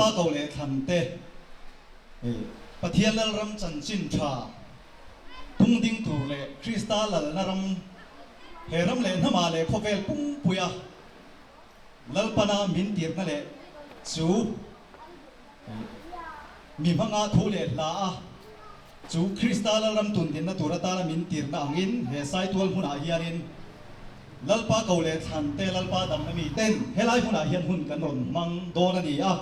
Lalpa ko leh thlan te, Pathian Lalram chanchin tha tung ding tur leh Krista lalna ram, he ram leh hnamah leh khawvel pumpuia Lalpana min tirhna leh chu mi hmanga thu leh hla a, chu Krista Lalram tundinna tur atana min tirhna angin he Saitual hmunah hianin Lalpa ko leh thlan te, Lalpa damna mi ten helai hmunah hian hun kan rawn hmang dawn a ni a.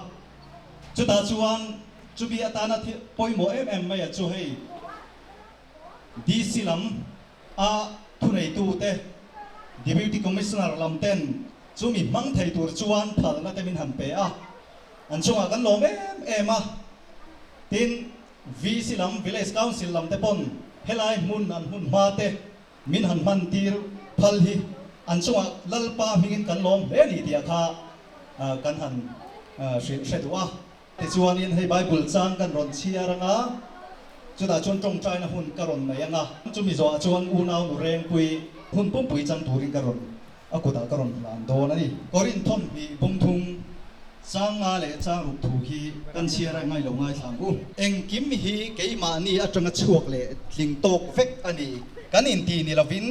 Chutah chuan chumi atana thil pawimawh em em mai a chu hei DC lam a thuneitute, Deputy Commissioner lam ten chumi hmang thei tur chuan phalna te min han pe a, an chungah kan lawm em em a. Tin, VC lam, Village Council lam te pawn helai hmun an hmun hma te min han hman tir phal hi an chungah Lalpa hmingin kan lawm hle ni tih kha kan han hrilh hre duh a. Tichuanin hei Bible chang kan rawn chhiar ang a, chutah chuan tawngtaina hun ka rawn nei ang a. Chumi zawhah chuan unau nu Rengpui hun pumpui chang turin ka rawn a kutah ka rawn hlan dawn a ni. Korinth thawmhnih bungthum chang nga leh chang ruk thu hi kan chhiar a ngailo ngaithla ang u. Engkim hi keimahni atanga chhuak leh tling tawk vek a ni. Kan inti ni lovin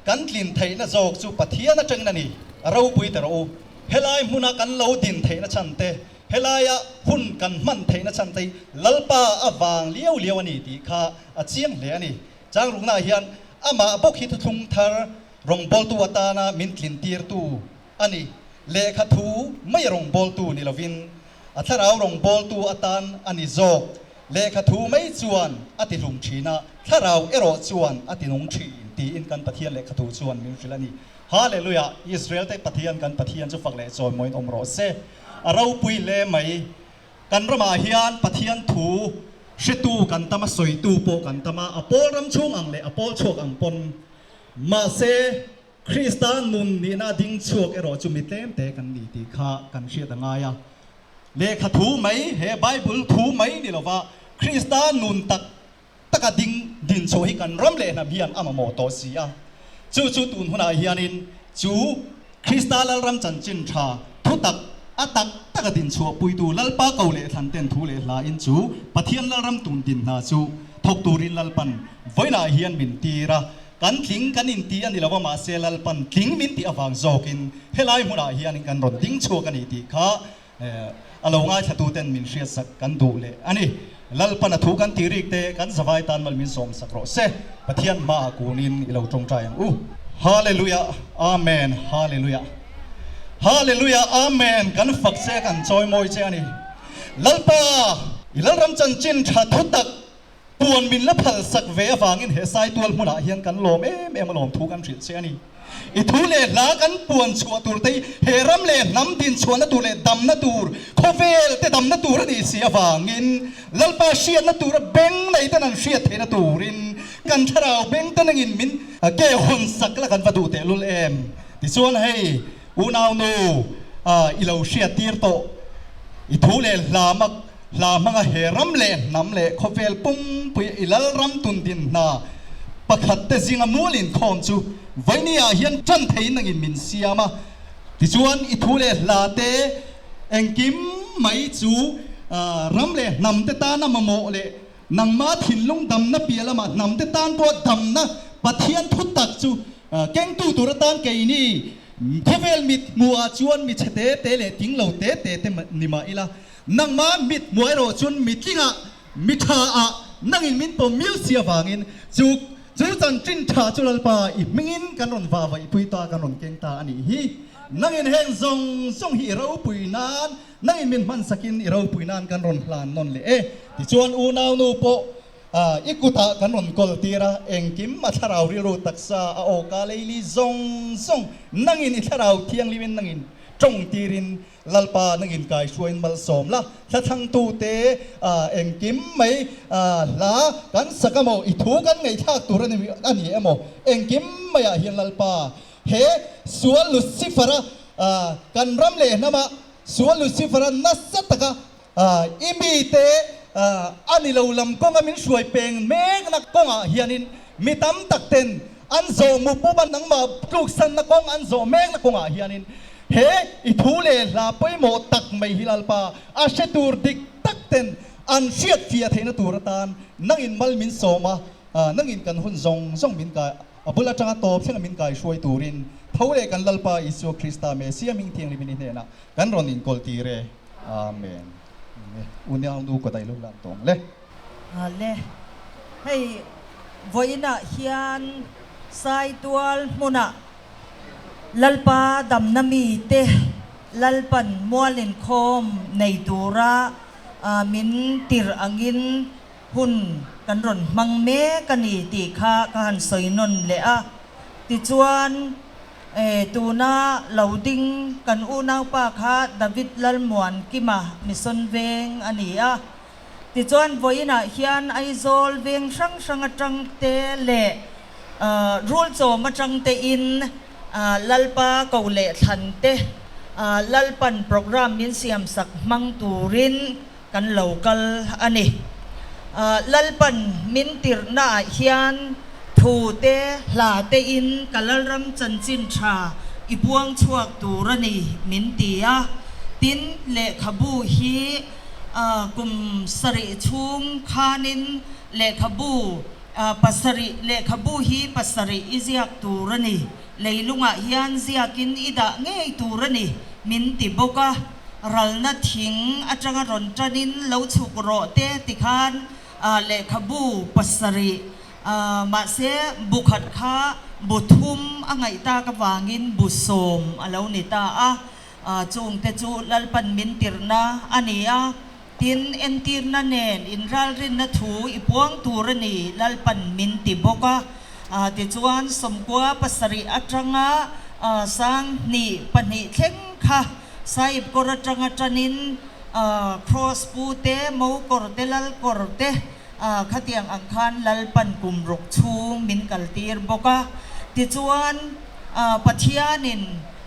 Kan tlin theihna zawk chu Pathian atangin a ni, a ropui ta rawh u. Helai hmuna kan lo din theihna chhan te, helaia hun kan hman theihna chhan te hi Lalpa a vang liau liau a ni tih kha a chiang hle a ni. Changruknaah hian amah bawk hi thuthlung thar rawngbawltu atana min tlintirtu a ni. Lehkha thu mai rawngbawltu ni lovin a thlarau rawngbawltu atan a ni zawk. Lehkha thu mai chuan a ti hlum thin a, thlarau erawh chuan a ti nung thin tiin kan Pathian lehkha thu chuan min hrilh a ni. Hallelujah! Israel te Pathian kan Pathian chu fak leh chawimawiin awm rawh se. A ropui hle mai. Kan ramah hian Pathian thu hretu kan tam a, sawitu pawh kan tam a, a pawl ram chhung ang leh a pawl chhuak ang pawn. Mahse, Krista nun nihna ding chhuak erawh chu mi tlem te kan ni tih kha kan hriat a ngai a. Lehkha thu mai, he Bible thu mai ni lova Krista nun tak taka ding din chhuah hi kan ram leh hnam hian a mamawh tawh si a. Chu chu tun hunah hianin chu Krista Lalram chanchin tha thu tak a tak taka din chhuah puitu Lalpa ko leh thlan ten thu leh hla in chu Pathian Lalram tun din hna chu thawk turin Lalpan vawiinah hian min tir a. Kan tling kan inti a ni lo a, mahse Lalpan tling min tih avang zawkin helai hmunah hianin kan rawn ding chhuak a ni tih kha a lo ngaithlatuten min hriatsak kan duh leh a ni. Lalpan a thu kan tih rik te kan zavai tan mal min sawmsak rawh se. Pathian hmaah kunin i lo tawngtai ang u. Hallelujah Amen Hallelujah Hallelujah Amen kan fak che kan chawimawi che a ni. Lalpa i Lalram chanchin tha thutak Puan min la phal sak ve avangin he Saitual hmunah hian kan lawm em em a lawm thu kan hrilh che a ni. I thu leh hla kan puan chhuah tur te hi he ram leh hnam din chhuahna tur leh damna tur, khawvel te damna tur a nih si avangin Lalpa hriatna tura beng nei ten an hriat theihna turin kan thlarau beng te nangin min ke hawn sak la kan va duh tehlul em. Tichuan hei unaunu i lo hriat tir tawh i thu leh hla mak Hla hmanga he ram leh hnam leh khawvel pumpui i lal ram tun din hna pakhat te zinga mual inkhawm chu vawinia ah hian tan theiin nangin min siam a. Tichuan i thu leh hla te engkim mai chu ram leh hnam te tana mamawh leh nangma thinlung damna piah lamah hnam te tan pawh damna Pathian thu tak chu kengtu tur atan keini khawvel mit hmuhah chuan mi chhe te te leh ting lo te te te ni mah ila Nangmah mit hmuh erawh chuan mitlingah, mi thaah nangin min pawm miau si avangin chu chu chanchin tha chu Lalpa i hmingin kan rawn va vaihpui ta, kan rawn keng ta a nih hi. Nangin heng zawng zawng hi i ropui nan, nangin min hmansakin i ropui nan kan rawn hlan nawn leh e. Tichuan unaunu pawh i kutah kan rawn kawl tir a, engkim a thlarau rilru taksa a awka leili zawng zawng nangin i thlarau thianghlimin nangin tawng tirin Lalpa nangin kai hruaiin malsawm la, hla thlangtute engkim mai hla kan sak emaw, i thu kan ngaihthlak tur a ni emaw, engkim maiah hian Lalpa he sual Lucifer-a kan ram leh hnama sual Lucifer-a nasa taka i mite a ni lo lam kawnga min hruai peng mekna kawngah hianin mi tam tak ten an zawh mup mup a, nangmah tluksanna kawng an zawh mekna kawngah hianin. He i thu leh hla pawimawh tak mai hi Lalpa a hre tur dik tak ten an hriat fiah theihna tur atan nangin mal min sawm a, nangin kan hun zawng zawng min kai a bul atanga tawp thlenga min kai hruai turin tho leh kan Lalpa Isua Krista Messia hming thianghlimin i hnenah kan rawn inkawl tir e. Amen. Unau nu ka daih lo lan tawng le. Le, hei vawiinah hian Saitual hmunah Lalpa damna mite Lalpan mual inkhawm nei tura min tirh angin hun kan rawn hmang mek a ni tih kha ka han sawi nawn leh a. Tichuan, tuna lo ding kan unaupa kha David Lalmuankima Mission Veng a ni a. Tichuan vawiinah hian Aizawl veng hrang hrang atang te leh Rulchawm atang te in Lalpa ko leh thlan te Lalpan program min siam sak hmang turin kan lo kal a ni. Lalpan min tirhna ah hian thu te hla te in ka Lalram chanchin tha i puang chhuak tur a ni min ti a. Tin, lehkhabu hi Kum sarih chhung khanin lehkhabu pasarih lehkhabu hi pasarih i ziak tur a ni. Leilungah hian ziakin i dah ngei tur a ni, min ti bawk a. Ralna thing atanga rawn tanin lo chhuk rawh te tikhan lehkhabu pasarih mahse bu khat kha bu thum a ngaih tak avangin bu sawm a lo ni ta a. Chungte chu Lalpan min tirhna a ni a, tin, entirna nen inralrinna thu i puang tur a ni, Lalpan min ti bawk a. Tichuan, 90 pasarih atanga 2002 thleng kha Sahib kawr atanga tanin Kraws pu te, Mo kawr te, Lal kawr te khatiang ang khan Lalpan kum ruk chhung min kaltir bawk a. Tichuan, Pathianin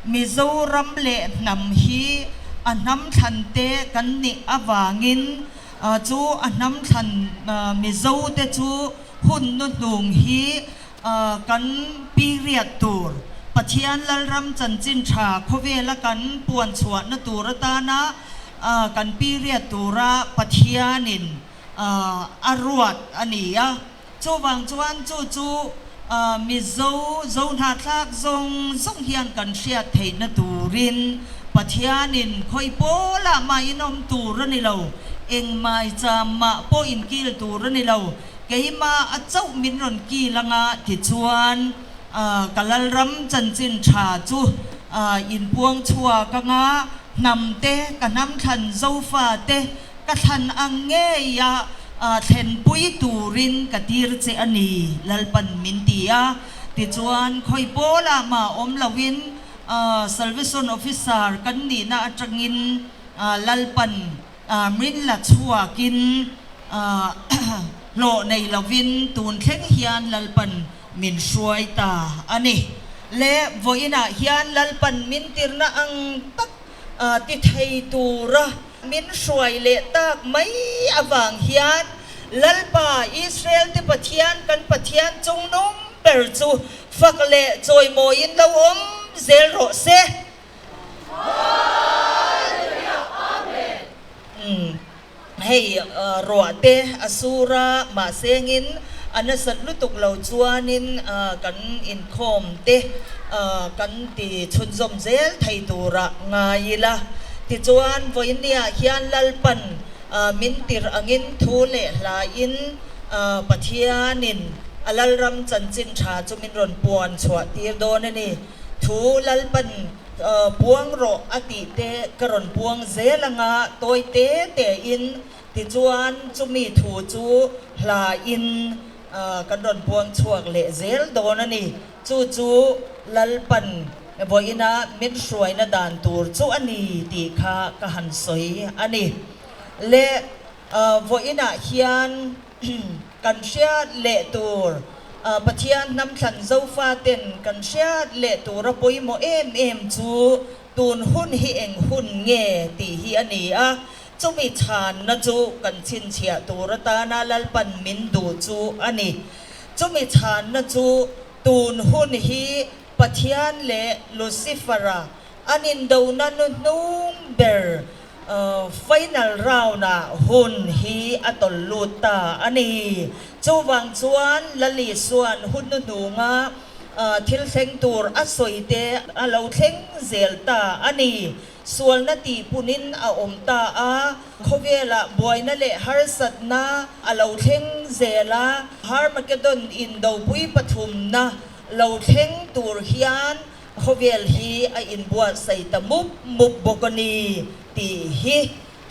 Mizoram leh hnam hi a hnam thlan te kan nih avangin chu a hnam thlan Mizo te chu hun nuhnung hi kan period tur Pathian Lalram chanchin tha khawvela kan puan chhuahna tur atana kan period tura Pathianin a ruat a ni a. Chuvang chuan chu chu Mizo Zohnahthlak zawng zawng hian kan hriat theihna turin Pathianin khawi pawlah mah in awm tur a ni lo, eng maicham mah pawh in kil tur a ni lo, keimah a chauh min rawn kil anga tichuan ka Lalram chanchin tha chu in puang chhuak anga hnam te, ka hnam thlan Zofa te, Ka thlan ang ngei a thlenpui turin ka tir che a ni, Lalpan min ti a. Tichuan, khawi pawlah mah awm loin Salvation Officer kan nihna atangin Lalpan min la chhuakin hlawh nei lovin tun thleng hian Lalpan min hruai ta a ni. Le vawiinah hian Lalpan min tirna ang tak ti thei tura min hruai leh tak mai avang hian Lalpa Israel te Pathian kan Pathian chungnung ber chu fak leh chawimawiin lo awm zel rawh se. Hallelujah Amen. Hei ruah te a sur a, mahsengin a nasat lutuk lo chuanin kan inkhawm te kan ti chhunzawm zel thei turah ngai ila. Tichuan, vawinia hian Lalpan min tirh angin thu leh hlain Pathianin a Lalram chanchin tha chu min rawn puan chhuah tir dawn a ni. Thu Lalpan Puang rawh a tih te ka rawn puang zel anga tawi te te in tichuan chumi thu chu hla in kan rawn puang chhuak leh zel dawn a ni. Chu chu Lalpan vawiina min hruaina dan tur chu a ni tih kha ka han sawi a ni. Le vawiinah hian Kan hriat leh tur, Pathian hnamthlan Zofaten kan hriat leh tura pawimawh em em chu tun hun hi eng hun nge tih hi a ni a, chumi chhanna chu kan chhinchhiah tur atana Lalpan min duh chu a ni. Chumi chhanna chu tun hun hi Pathian leh Lucifer-a. An indona hnuhnung ber final round ah hun hi a tawlh lut ta a ni. Chuvang chuan Lali chuan hun hnuhnunga thil thleng tur a sawi te a lo thleng zel ta a ni. Sualna tih punin a awm ta a, khawvelah buaina leh harsatna a lo thleng zel a, Harmageddon indopui pathumna lo thleng tur hian khawvel hi a inbuatsaih ta mup mup bawk a ni tih hi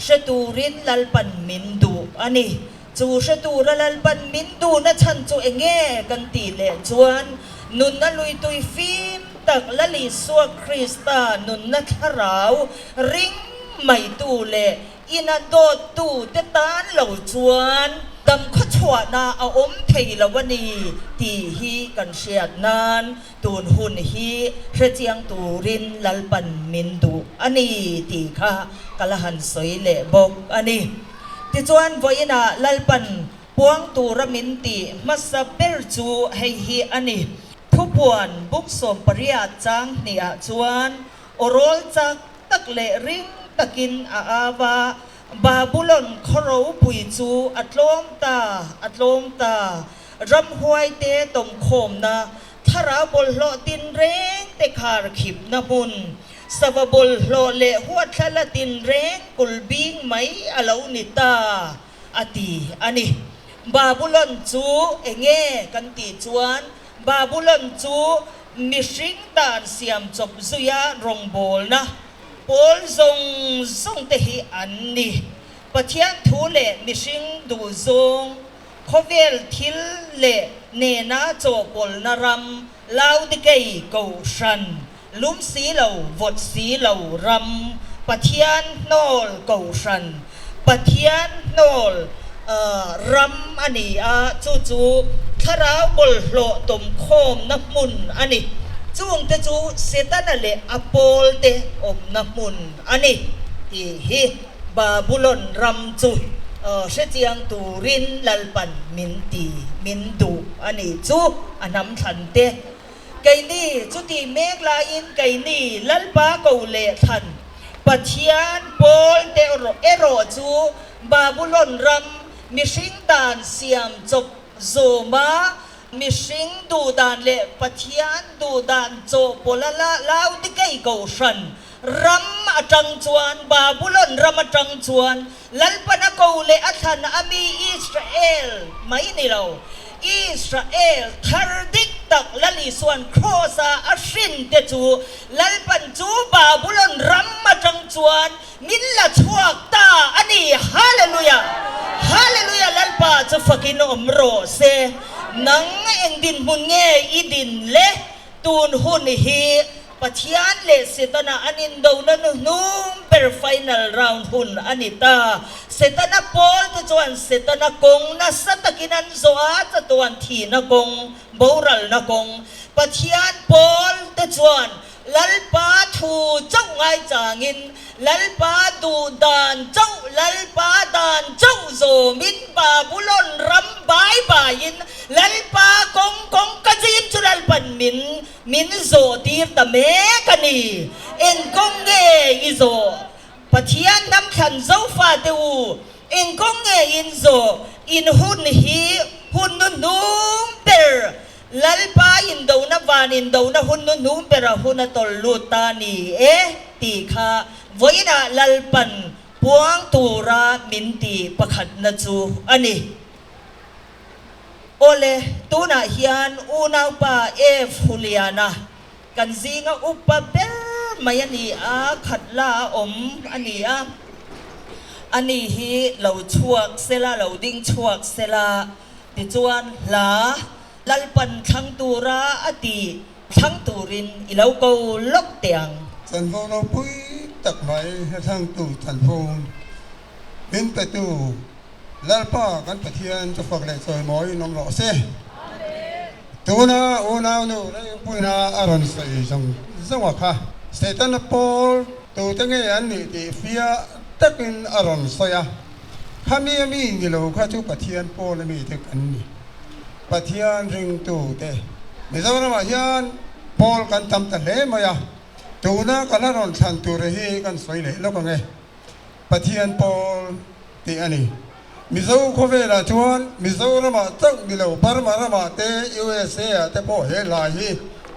hre turin Lalpan min duh a ni. Chu hre tura Lalpan min duhna chhan chu eng nge kan tih leh chuan nunna luitui fim tak Lal Isua Krista nunna thlarau ring maitu leh ina dawttu te tan lo chuan dam khawchhuahna a awm thei lo a ni tih hi kan hriat nan tun hun hi hrechiang turin Lalpan min duh a ni tih kha ka la han sawi leh bawk a ni. Tichuan vawiinah Lalpan puang tura min tih hmasa ber chu hei hi a ni. Thupuan buk 18 chang hnihah chuan aw rawl chak tak leh ring takin a au a, Babulon khaw ropui chu a tlawm ta, a tlawm ta, ramhuaite tawmkhawmna, thlarau bawlhhlawh tinreng te khar khipna hmun, sava bawlhhlawh leh huatthlala tinreng kul bing mai a lo ni ta, a ti a ni. Babulon chu enge kan tih chuan Babulon chu mihring dan siam chawp zuia rawngbawlna pawl zawng zawng te hi an ni. Pathian thu leh mihring duhzawng Khawvel thil leh nena chawhpawlhna ram Laodikei Kohhran, lum si lo, vawt si lo ram, Pathian hnawl Kohhran, Pathian hnawl ram a ni a, chu chu thlarau bawlhhlawh tawmkhawmna hmun a ni. Chungte chu Setana leh a pawlte awmna hmun a ni tih hi. Babulon ram chu hrechiang turin Lalpan min ti, min duh a nih chu a hnam thlan te. Keini chuti mek laiin keini Lalpa ko leh thlan Pathian pawl te erawh chu Babulon ram mihring dan siam chawp zawma mihring duh dan leh Pathian duh dan chawhpawlha Laodikei kohhran Ram atang chuan, Babulon ram atang chuan, Lalpan a ko leh a thlan a mi Israel mai ni lo, Israel thar dik tak Lal Isuan Kraws-a a hrin te chu Lalpan chu Babulon ram atang chuan min la chhuak ta a ni. Hallelujah! Hallelujah! Lalpa chu fakin awm rawh se. Nang eng dinhmun nge i din le? Tun hun hi Pathian leh Setana an indona hnuhnung ber final round hun a ni ta. Setana pawl te chuan Setana kawng nasa takin an zawh a, chatuan thihna kawng, boralna kawng. Pathian pawl te chuan Lalpa thu chauh ngaichangin, Lalpa duh dan chauh, Lalpa dan chauh zawmin Babulon ram bai baiin Lalpa kawng kawng ka zim chu Lalpan min Min zawh tir ta mek a ni. Eng kawng nge i zawh? Pathian hnam thlan Zofate u, eng kawng nge in zawh? In hun hi hun hnuhnung ber, Lalpa indona van indona hun hnuhnung bera hun a tawlh lut ta ni e tih kha vawiinah Lalpan puang tura min tih pakhatna chu a ni. Awle, tunah hian unaupa F. Huliana kan zinga upa ber mai a ni a, khat la a awm a ni a. Ani hi lo chhuak sela, lo ding chhuak sela, tichuan hla Lalpan thlang tura a ti thlang turin i lo ko lawk teh ang. Chanvo ropui tak mai hla thlangtu chanvo min petu Lalpa kan Pathian chu fak leh chawimawiin awm rawh se. Tuna unaunu Rengpuina a rawn sawi zawng zawng a kha Setana pawl tute nge an nih tih fiah takin a rawn sawi a, khami a mi ni lo kha chu Pathian pawl a mi te kan ni. Pathian ringtute Mizoramah hian pawl kan tam ta hle mai a. Tuna ka la rawn thlan tur hi kan sawi leh lawk ang e. Pathian pawl tih a ni. Mizo khawvelah chuan Mizoramah chauh ni lo Burma ramah te USA ah te pawh he hlai hi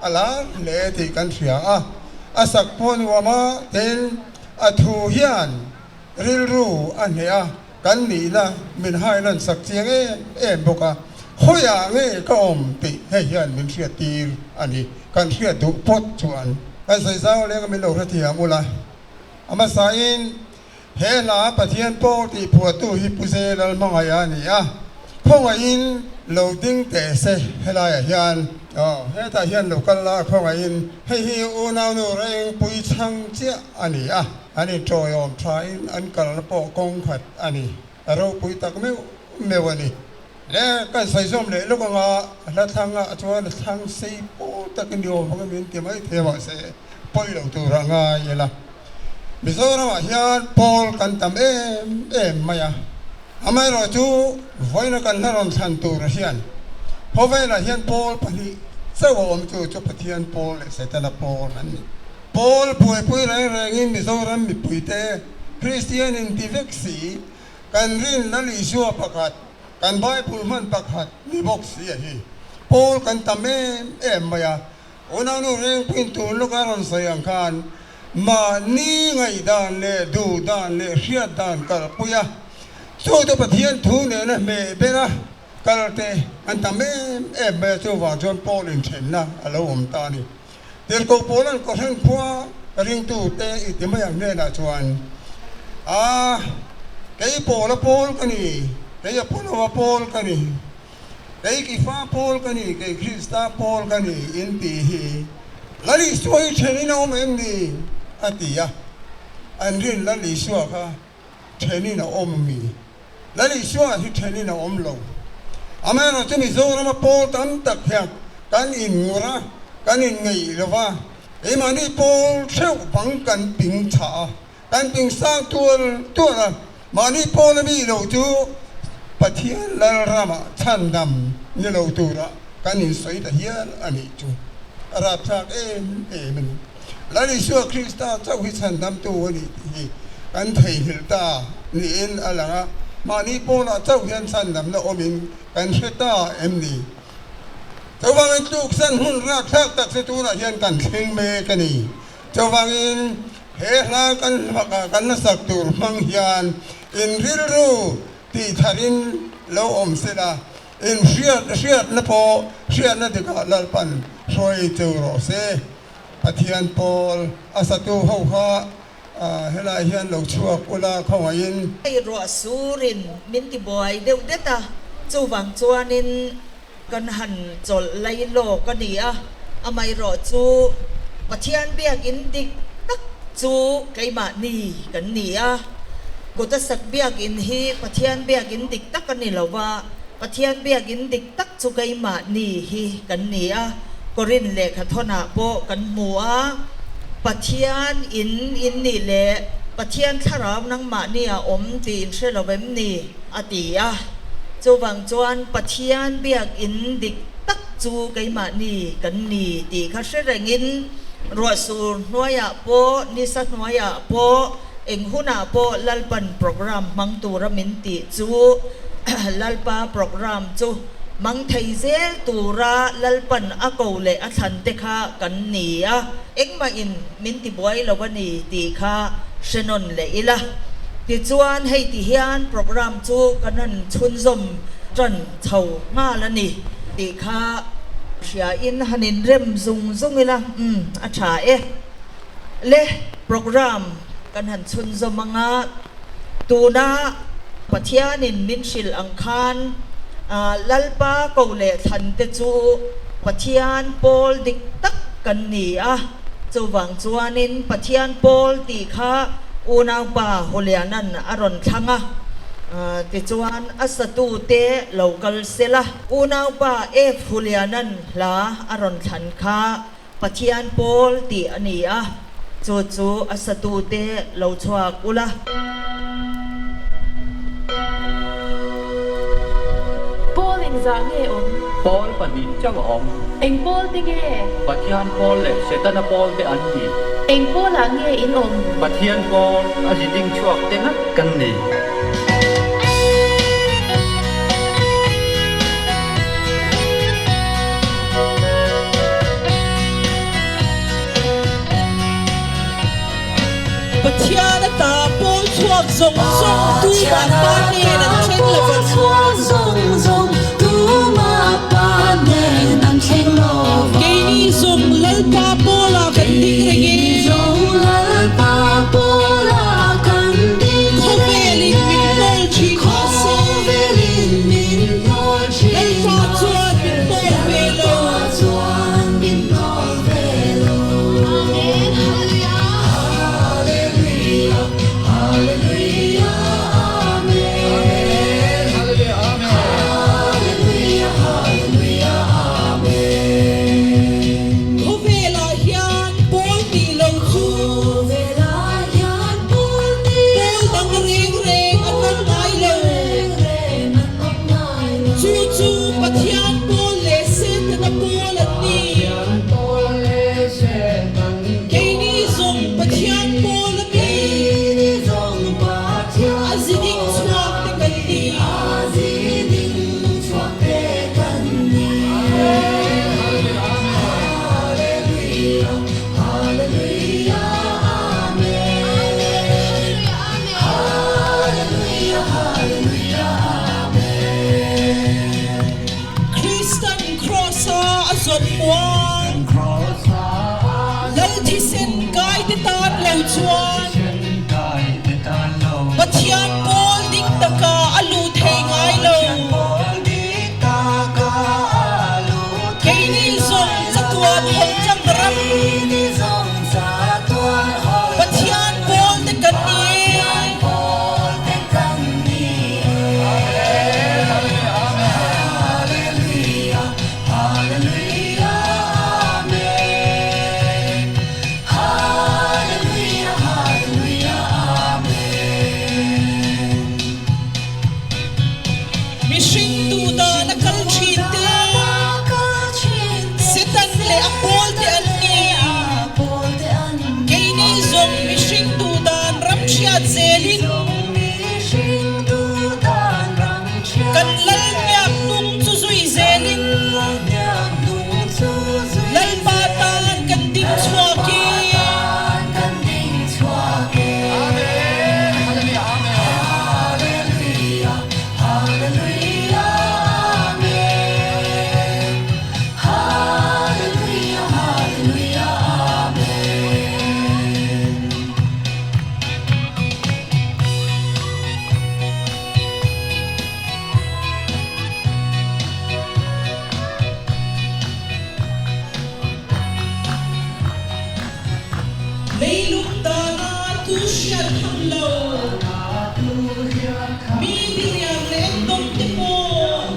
a lar hle tih kan hria a. A sak pawh nuam a tin a thu hian rilru a hneh a, kan nihna min hailan sak chiang em em bawk a. Khawiah nge ka awm tih hei hian min hriat tir a ni. Kan hriat duh pawt chuan kan sawi zau leng a min lo hrethiam ula. A hmasain he hla Pathian pawh tih phuahtu hi Pu Ze Lalhmangaih a ni a, khawngaihin lo ding teh se helaiah hian. Aw, hetah hian lo kal la khawngaihin hei hi unaunu Rengpui chhang chiah a ni a, an inṭawiawm thain an kalna pawh kawng khat a ni, a ropui tak meuh meuh a ni. Le, kan sawi zawm leh lawk anga hla thlangah chuan thlang sei pawl takin ni awm ang min ti mai thei mahse pawi lo tur a ngai ila. Mizoramah hian pawl kan tam em em mai a, amaherawhchu vawiina kan hla rawn thlan tur hian khawvelah hian pawl pahnih chauh a awm chu chu Pathian pawl leh Setana pawl an ni. Pawl buaipui reng rengin Mizoram mipuite Kristian inti vek si Kan rin Lal Isua pakhat, kan Bible hman pakhat ni bawk si a hi. Paul kan tam em em mai a, unaunu Rengpuiin tun lawka rawn sawi ang khan mahni ngaihdan leh duhdan leh hriatdan kalpui a, chu chu Pathian thu nena hmeh ber a kal te an tam em em mai a, chuvang chuan Paul inthenna a lo awm ta a ni. Tirhkoh Paula'n Kohhran khua ringtute i ti mai ang hnenah chuan, A, kei Paula pawl ka ni, kei Apolloa pawl ka ni, kei Kifa pawl ka ni, kei Krista pawl ka ni, in tih hi Lal Isua hi thenin a awm em ni? a ti a. An rin Lal Isua kha thenin a awm mi? Lal Isua hi thenin a awm lo. Amaherawhchu Mizorama pawl tam tak hian kan inngur a, kan inngeih lo va, keimahni pawl theuh bang kan ping chhah a, kan ping sang tual tual a, mahni pawl a mi lo chu Pathian Lalramah chhandam ni lo tura kan insawi ta hial a nih chu a rapthlak em em a ni. Lal Isua Krista chauh hi chhandamtu a ni tih hi kan theihnghilh ta niin a lang a, mahni pawlah chauh hian chhandamna awmin kan hre ta em ni? Chuvangin tluksan hun rakthlak tak chu tunah hian kan thleng mek a ni. Chuvangin he hla kan hmaka kan hmasak tur hmang hian in rilru tih tharin lo awm sela, in hriat hriatna pawh hriatna dikah Lalpan hruai cheu rawh se. Pathian pawl a satu ho kha helai hian lo chhuak ula khawngaihin. Hei ruah surin min ti buai deuh det a, chuvang chuanin kan han chawlh lai lawk a ni a, amaherawh chu Pathian biakin dik tak chu keimahni kan ni a, kut a sak biakin hi Pathian biakin dik tak a ni lo va, Pathian biakin dik tak chu keimahni hi kan ni a, Korin lehkhathawnah pawh kan hmu a, Pathian in in nih leh Pathian thlarau nangmahni a awm tih in hre lo em ni? a ti a. Chuvang chuan Pathian biakin dik tak chu keimahni kan ni tih kha hre rengin ruahsur hnuaiah pawh, nisa hnuaiah pawh, Eng hunah pawh Lalpan program hmang tura min tih chu Lalpa program chu hmang thei zel tura Lalpan a ko leh a thlan te kha kan ni a, engmahin min ti buai lo a ni tih kha hre nawn leh ila. Tichuan hei ti hian program chu kan han chhunzawm tan chho nghal a ni tih kha hriain han inrem zung zung ila, umm a tha e. Le program kan han chhunzawm anga tuna Pathianin min hrilh ang khan Lalpa ko leh thlan te chu Pathian pawl dik tak kan ni a, chuvang chuanin Pathian pawl tih kha unaupa Holianan a rawn thlang a, tichuan a satute lo kal sela unaupa F Holianan hla a rawn thlan kha Pathian pawl tih a ni a, chu chu a satute lo chhuak ula. Pawl engzah nge awm? Pawl pahnih chauh a awm. Eng pawl te nge? Pathian pawl leh Setana pawl te an ni. Eng pawlah nge in awm? Pathian pawl a zi ding chhuak te ngat kan ni. Pathian a ta pawl chhuak zawng zawng tumah pa hnen an thleng lo vang. Keini zawng Lalpa pawlah kan ding reng e. Khawvelin min hnawl thin mahse, Lalpa chuan min hnawl ve lo. Khawvelah hian pawl tih lo chu pawl dang reng reng an awm ngai lo. Chu chu Pathian pawl leh Setana pawl an ni. Keini zawng Pathian pawl a mi. A zi ding chhuak te kan ni. Kristan Kraws-a a zawm muang. Lal thisen kai te tan lo chuan Pathian pawl dik taka a luh thei ngai lo. Keini zawng chatuan haw chang ram Pathian pawl te kan ni e. Mihring duh dan a kal thin te, Satan leh a pawl te an ni. Keini zawng mihring duh dan ram hriat zelin kan lal hniak hnung chu zui zelin Lalpa tan kan ding chhuak e. Leilung dana tu hriat tham lo, mi diriam leh endawm te pawh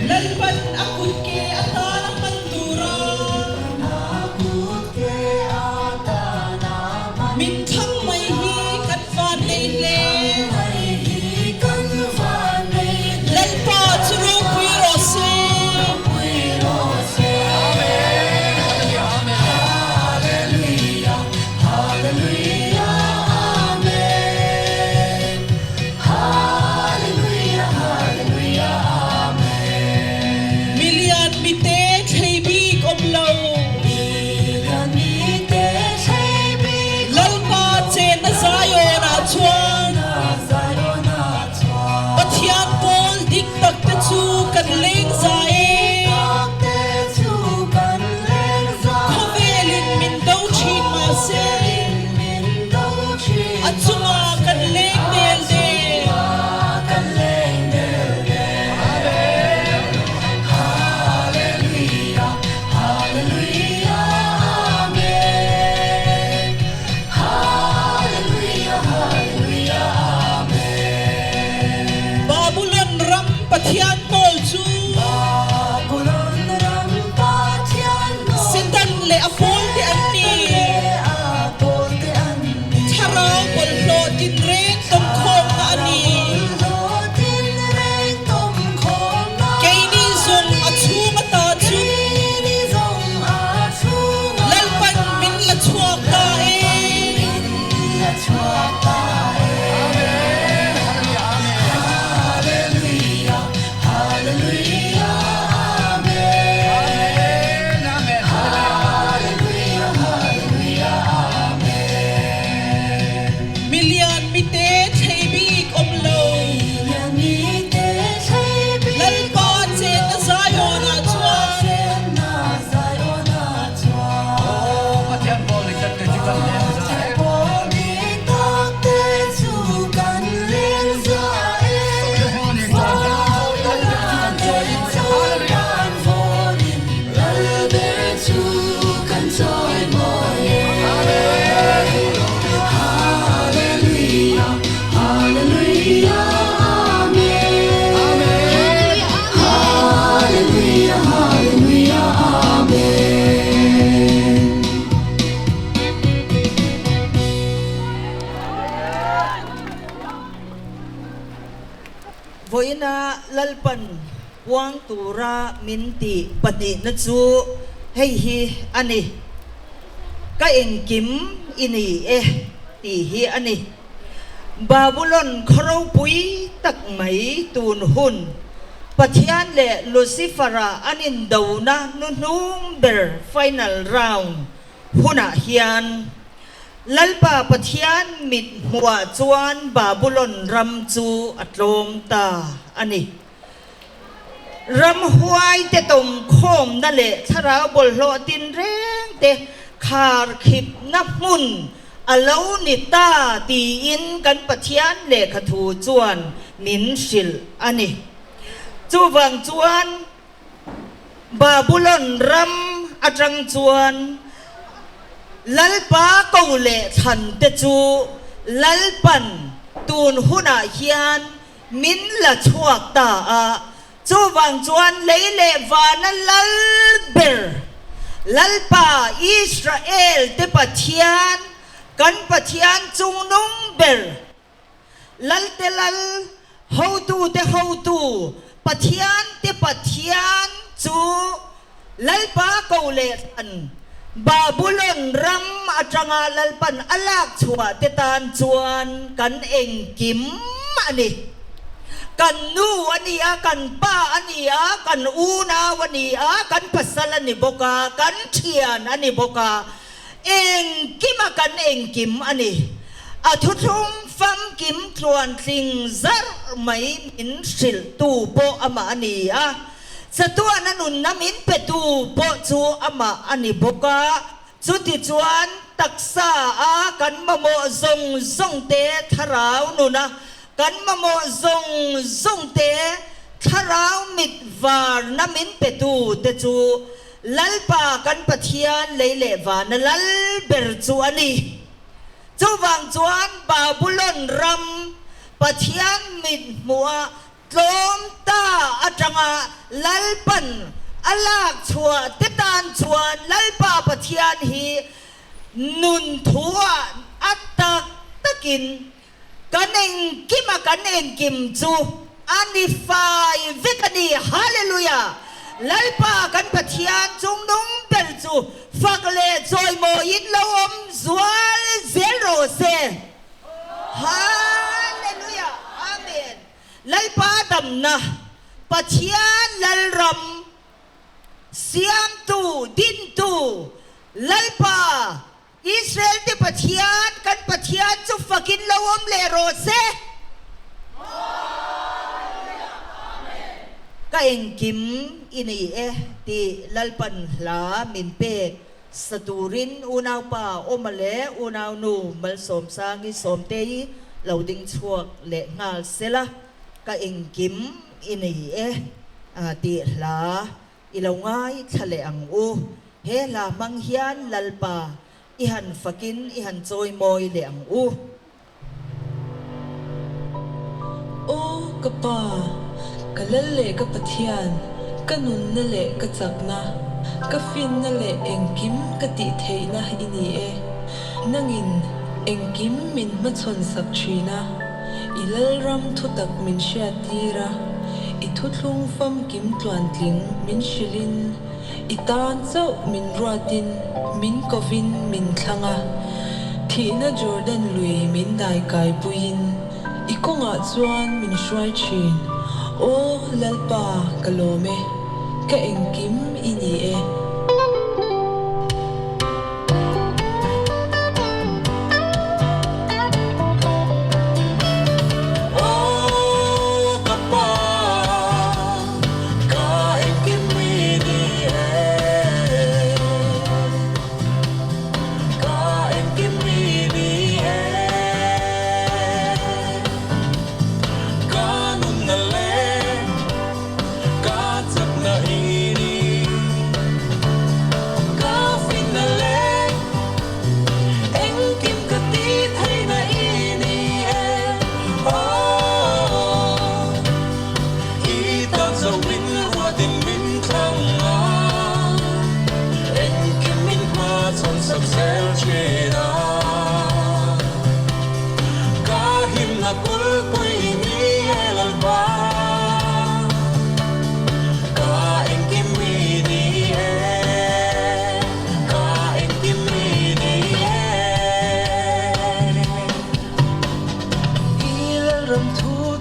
Lalpan a kut ke atana hman tura min thlang mai hi kan van nei hle. Lalpa chu ropui rawh se. Vawiina Lalpan puang tura min tih pahnihna chu hei hi a ni, Ka engkim i ni e tih hi a ni. Babulon khaw ropui tak mai tun hun Pathian leh Lucifer-a an indona hnuhnung ber final round hunah hian Lalpa Pathian mit hmuhah chuan Babulon ram chu a tlawm ta a ni. Ramhuai te tawmkhawmna leh thlarau bawlhhlawh tinreng te kharkhipna hmun a lo ni ta tiin kan Pathian lehkhathu chuan min hrilh a ni. Chuvang chuan Babulon ram atang chuan Lalpa ko leh thlan te chu Lalpan tun hunah hian min la chhuak ta a, chuvang chuan lei leh vana lal ber Lalpa Israel te Pathian, kan Pathian chungnung ber, Lalte Lal, Hotute Hotu, Pathian te Pathian chu Lalpa ko leh hlan Babulon ram atanga Lalpan a lak chhuah te tan chuan kan engkim a ni. Kan nu a ni a, kan pa a ni a, kan unau a ni a, kan pasal a ni bawk a, kan thian a ni bawk a, Engkima kan engkim a ni. A thuthlung famkim tluantling zarh mai min hrilhtu pawh amah a ni a, chatuana nunna min petu pawh chu amah a ni bawk a. Chutichuan taksa a kan mamawh zawng zawng te thlarau nuna kan mamawh zawng zawng te thlarau mit varna min petu te chu Lalpa kan Pathian lei leh vana lal ber chu a ni. Chuvang chuan Babulon ram Pathian mit hmuha tlawm ta atanga Lalpan a lak chhuah te tan chuan Lalpa Pathian hi nun thuah a tak takin Kan engkim a kan engkim chu a ni fai vek a ni. Hallelujah! Lalpa kan Pathian chungnung ber chu fak leh chawimawiin lo awm zual zel rawh se. Hallelujah! Amen! Lalpa damna, Pathian Lalram siamtu, dintu, Lalpa Israel te Pathian, kan Pathian chu fakin lo awm leh rawh se. Ka engkim i nei e tih Lalpan hla min pek sa turin unaupa Awma leh unaunu Malsawmsangi Sawmtei lo ding chhuak leh nghal sela, ka engkim i nei e tih hla I lo ngaithla leh ang u. He hla hmang hian Lalpa i han fakin i han chawimawi leh ang u. Aw ka Pa, ka Lal leh ka Pathian, ka nunna leh ka chakna, ka finna leh engkim ka tih theihna i ni e. Nangin engkim min hmachhawn sak thin a, i Lalram thutak min hriattir a, i thuthlung famkim tluantling min hrilhin, i tan chauh min ruatin, min kovin min thlang a, thihna Jordan lui min daikaipuiin i kawngah chuan min hruai thin. Aw Lalpa, ka lawm e, ka engkim i ni e. Aw ka pa, ka engkim i ni e, ka engkim i ni e, ka nunna leh ka chakna i ni.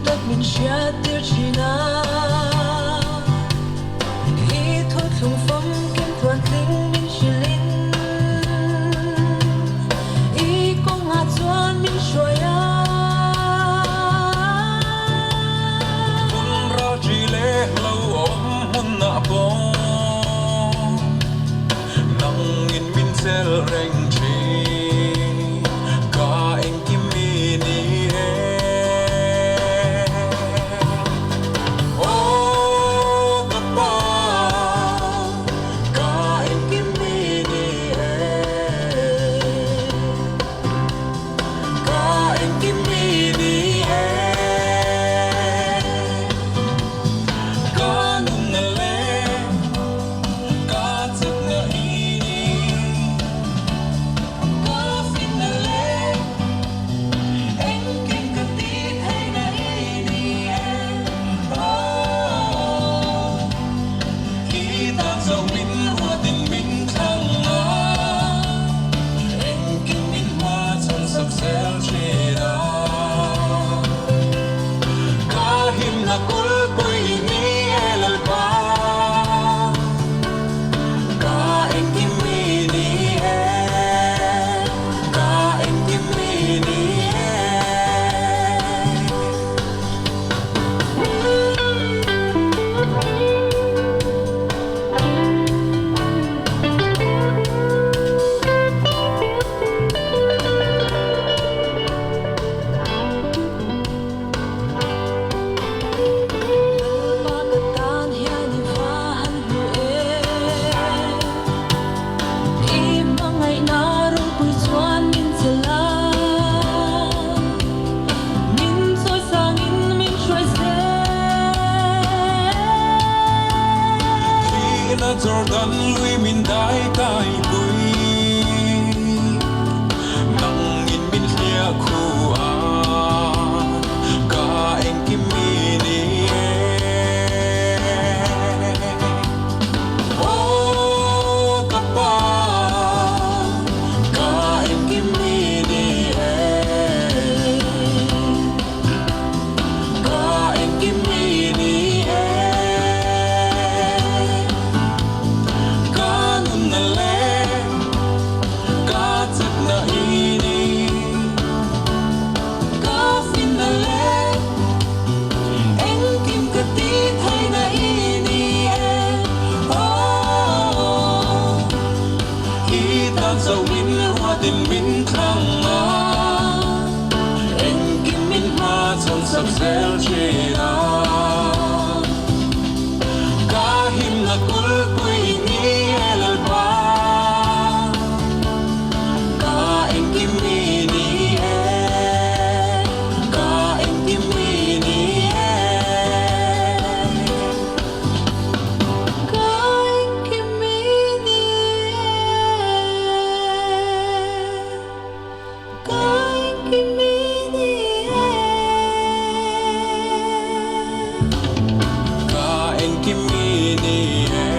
tak min hriattir thin a. I thuthlung famkim tluantling min hrilhin i kawngah chuan min hruai a. Hun ral ṭi leh lo awm hmunah pawh nangin min chelh reng ṭhin, ka engkim i ni e. Aw ka pa, ka engkim i ni e. Ka engkim i ni e. Ka nunna leh ka chakna i ni. Ka finna leh engkim ka tih theihna i ni e. Aw, i tan zo min ruatin min thlang a, engkim min hma chhan sak zel thin a. Ka himna kulpui i ni e Lalpa, ka engkim i ni e, ka engkim i ni e. Lalpa ka tan hian i va han hmu em? I hmangaihna ropui chuan min chelh a, min chawi sangin min hruai zel. Thihna Jordan lui min dai kai pui, nangin min hliah khu a, ka engkim i ni e. Aw ka pa, ka engkim i ni e. Ka engkim i ni e. Ka nunna leh ka chakna i ni. Ka finna leh engkim ka tih theihna i ni e. Aw, i tan zo min ruatin min thlang a, engkim min hma chhan sak zel thin a. Ka himna kulpui i ni e Lalpa, ka engkim i ni e, ka engkim i ni e. Ka engkim i ni e. Ka engkim i ni e. Ka engkim i ni e.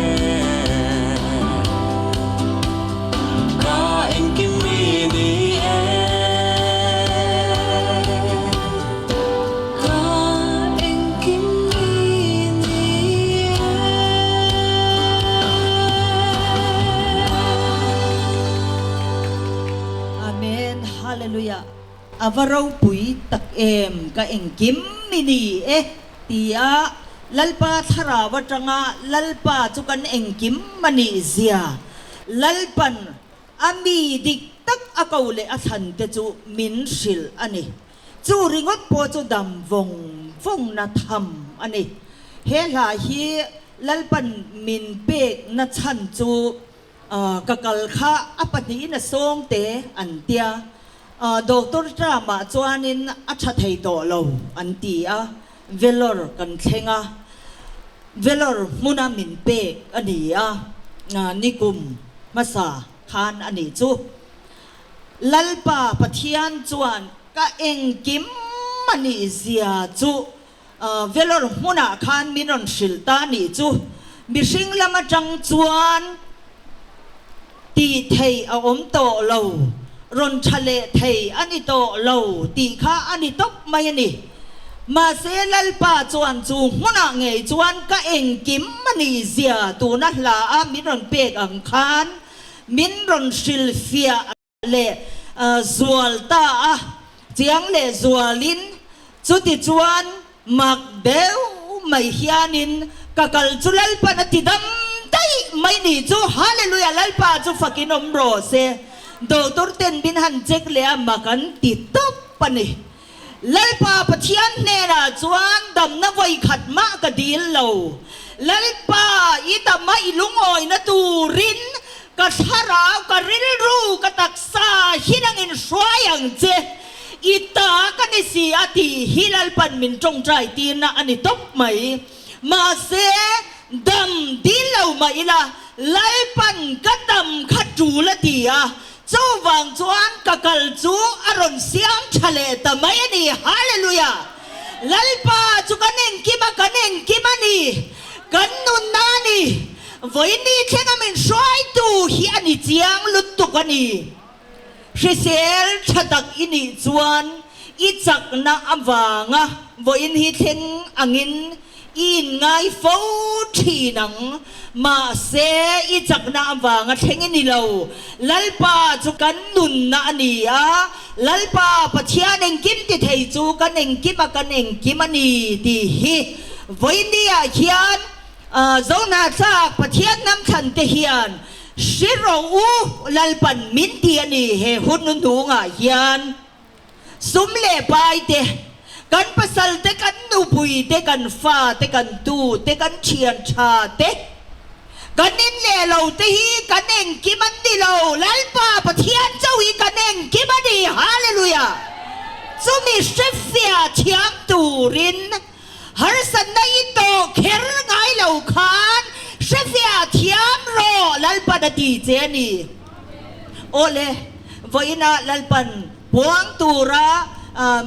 Ka engkim i ni e. Ka engkim i ni e. Amen Hallelujah A va ropui tak em ka engkim i ni e tia Lalpa thlarau atanga Lalpa chu kan engkim a nih zia Lalpan a mi dik tak a ko leh a thlan te chu min hrilh a ni. Chu ringawt pawh chu dam vawng vawngna tham a ni. He hla hi Lalpan min pekna chhan chu Ka kal kha a pahnihin a sawng te an tia. Doctor Trump-ah chuanin a tha thei tawh lo an ti a, Vellore kan thleng a, Vellore hmuna min pek a ni a, nikum hmasa khan a nih chu. Lalpa Pathian chuan ka engkim a nih zia chu Vellore hmunah khan min rawn hrilh ta a nih chu. Mihring lam atang chuan tih theih a awm tawh lo, rawn tha leh thei a ni tawh lo tih kha a ni tawp mai a ni. Mahse Lalpa chuan chu hmunah ngei chuan ka engkim a nih zia tuna hla a min rawn pek ang khan min rawn hrilhfiah leh zual ta a, chiang leh zualin chuti chuan mak deuh mai hianin ka kal chu Lalpan a ti dam daih mai ni chu Hallelujah Lalpa chu fakin awm rawh se Doctor ten min han check leh a mak an ti tawp a ni. Lalpa Pathian hnenah chuan damna vawi khat mah ka dil lo. Lalpa, i dama i lungawina turin ka thlarau, ka rilru, ka taksa hi nangin hruai ang che. I ta ka ni si a tih hi Lalpan min tawngtai tirna a ni tawp mai. Mahse, dam dil lo mah ila, Lalpan ka dam kha tul a ti a, Chuvang chuan ka kal chu a rawn siam tha leh ta mai a ni. Hallelujah! Lalpa chu kan engkim a, kan engkim a ni. Kan nunna a ni. Vawiin thlenga min hruaitu hi a ni chiang lutuk a ni. Hrisel tha tak i nih chuan i chakna avanga vawiin hi thleng angin I inngai fo thin ang, mahse i chakna avanga thleng i ni lo. Lalpa chu kan nunna a ni a, Lalpa Pathian engkim ti thei chu kan engkim a kan engkim a ni tih hi vawinia hian Zohnahthlak Pathian hnam thlan te hian hre rawh u, Lalpan min ti a ni he hun hnuhnungah hian. Sum leh pai te, kan pasal te, kan nupui te, kan fa te, kan tu te, kan thian tha te, kan in leh lo te hi kan engkim an ni lo, Lalpa Pathian chauh hi kan engkim a ni, Hallelujah! Chumi hrefiah thiam turin harsatna i tawh kher ngai lo khan hrefiah thiam rawh Lalpan a ti che a ni. Awle, vawiinah Lalpan puang tura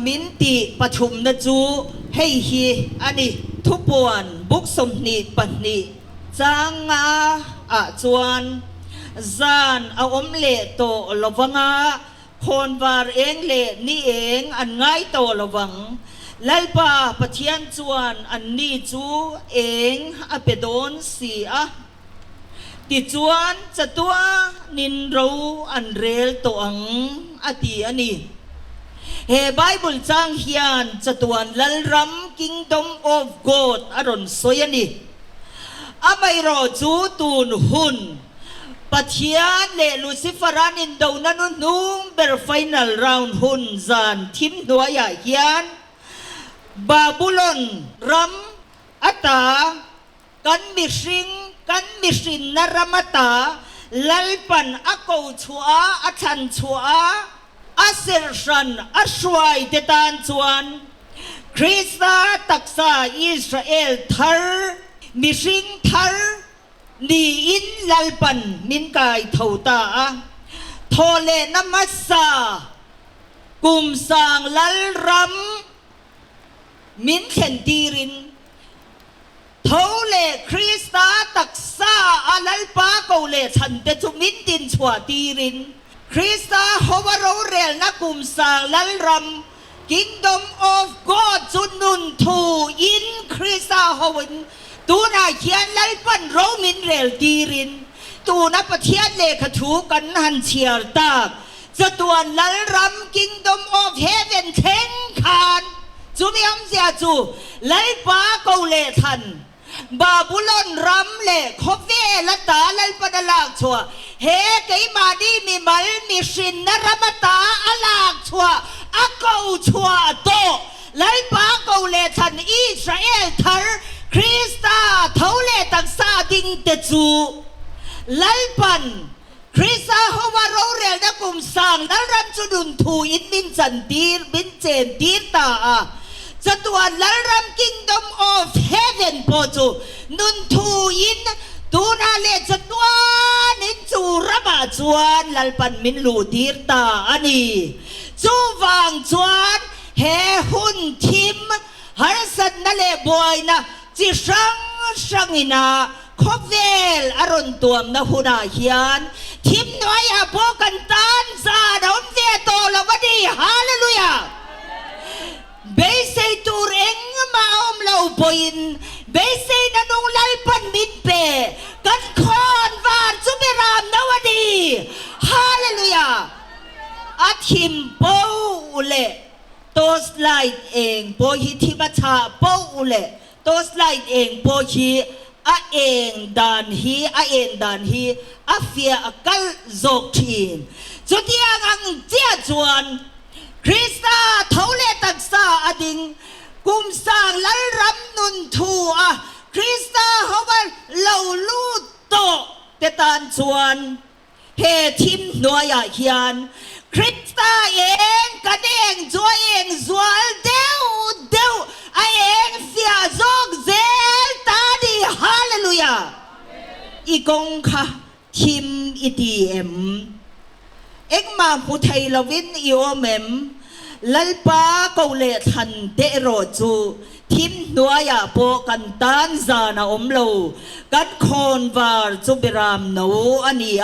min tih pathumna chu hei hi a ni. Thupuan buk 22 chang nga ah chuan zan a awm leh tawh lovanga khawnvar eng leh ni eng an ngai tawh lovang. Lalpa Pathian chuan anni chu eng a pe dawn si a. Tichuan, chatuanin ro an rel tawh ang, a ti a ni. He Bible chang hian chatuan Lalram, Kingdom of God, a rawn sawi a ni. Amaherawh chu tun hun, Pathian leh Lucifer an indona hnuhnung ber final round hun zan thim hnuaiah hian Babulon ram ata Kan mihring, kan mihrinna ram ata Lalpan a ko chhuah a, a thlan chhuah a, a serhran a hruai te tan chuan Krista taksa Israel thar, mihring thar niin Lalpan min kai tho ta a. Thawhlehna hmasa kum sang Lalram min thlen tirin, Tho leh Krista taksa a Lalpa ko leh chhan te chu min din chhuah tirin, Krista hoa rorelna kum sang Lalram, Kingdom of God, chu nun thu in Krista hoin tunah hian Lalpan ro min rel tirin, tuna Pathian lehkha thu kan han chhiar tak chatuan Lalram, Kingdom of Heaven, thleng khan chumi awmzia chu Lalpa ko leh thlan, Babulon ram leh khawvel ata Lalpan a lak chhuah, he keimahni mimal mihrinna ram ata a lak chhuah, a ko chhuah tawh Lalpa ko leh thlan Israel thar Krista tho leh taksa ding te chu Lalpan Krista hoa rorelna kum sang Lalram chu nun thu in min chan tir, min chen tir ta a. Chatuan Lalram Kingdom of Heaven pawh chu nun thu in tunah leh chatuan in chu ramah chuan Lalpan min luh tir ta a ni. Chuvang chuan he hun thim harsatna leh buaina chi hrang hrangin a Khawvel a rawn tuamna hunah hian thim hnuaiah pawh kan tan zan a awm ve tawh lo a ni. Hallelujah! Beisei tur engmah a awm lo pawhin beiseina nung Lalpan min pe. Kan khawn var chu Beram no a ni. Hallelujah! A thim poh leh torch light eng pawh hi thim a chhah poh leh torch light eng pawh hi a eng dan hi a en dan hi a fiah a kalh zawk thin. Chutiang ang chiah chuan Krista tho leh taksa a ding kum sang Lalram nun thu a Krista hova lo lut tawh te tan chuan He thim hnuaiah hian Krista eng kan eng chu a eng zual deuh deuh, a eng fiah zawk zel ta a ni. Hallelujah! I kawng kha thim i ti em? Engmah hmu thei lovin i awm em? Lalpa ko leh thlan te erawh chu thim hnuaiah pawh kan tan zan a awm lo. Kan khawnvar chu Beram no a ni a,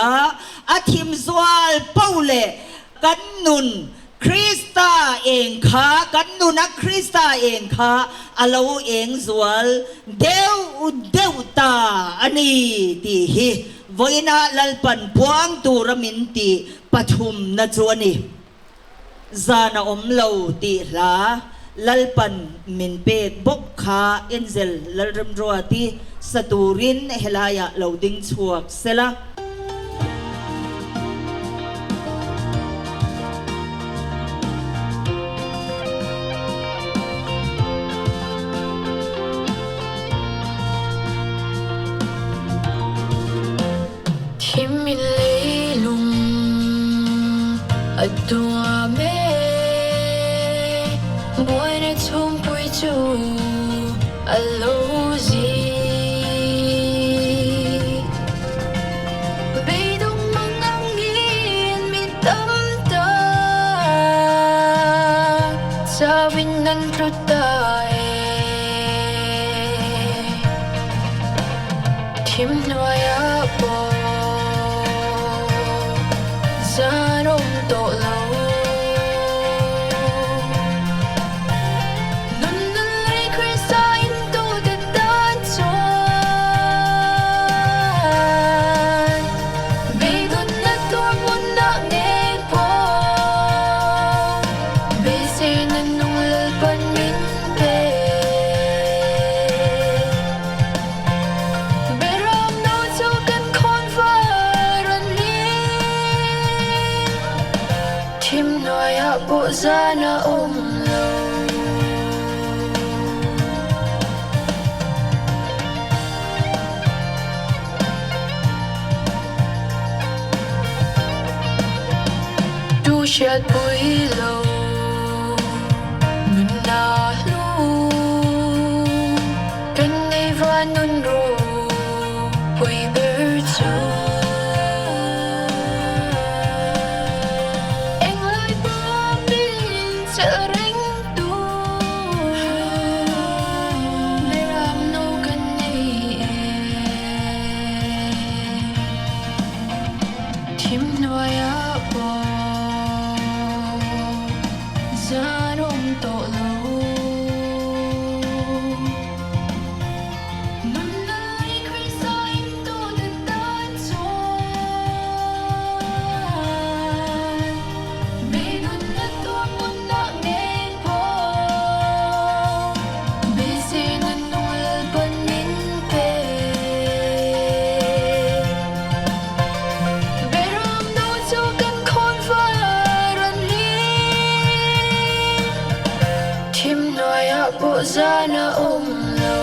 a thim zual poh leh kan nun Krista eng kha, kan nuna Krista eng kha a lo eng zual deuh deuh ta a ni tih hi vawiinah Lalpan puang tura min tih pathumna chu a ni. Zan a awm lo tih hla Lalpan min pek bawk kha Angel Lalremruati sa turin helaiah lo ding chhuak sela. Thim in leilung a tuam e, buaina chhungpui chu a lo zi. Beidawng mang angin mi tam ta, chauhin an tlu ta e. Thim hnuaiah pawh zan awm tawh lo. Nunna lei Krista in tute tan chuan beidawnna tur hmunah ngei pawh beiseina nung Lalpan min pe. Beram no chu kan khawn var an ni. Thim hnuaiah pawh zan a awm lo. Tu hriatpui lo nunna hlu. Kan nei van nun ru pui ber chu. Englai pawh min chelh reng tu. Beram no kan nei e. Thim hnuaiah pawh zan awm tawh lo. Nunna lei Krista in tute tan chuan beidawnna tur hmunah ngei pawh beiseina nung Lalpan min pe. Beram no chu kan khawn var an ni. Thim hnuaiah pawh zan a awm lo.